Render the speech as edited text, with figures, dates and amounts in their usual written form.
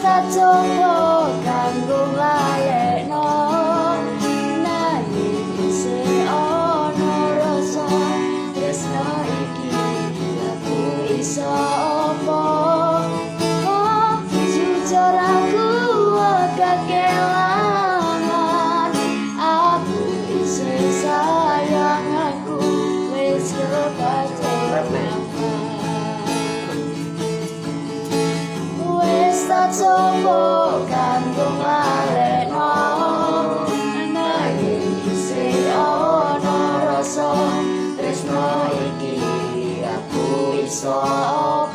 tak coba kanggo nglalekno, nanging isih ana rasa tresno iki. Aku iso apa? Oh, jujur aku agak kelangan. Aku isih sayang, aku wis kepacut mapan. Wis tak coba kanggo nglalekno, nanging isih ana rasa tresno iki. Aku iso apa?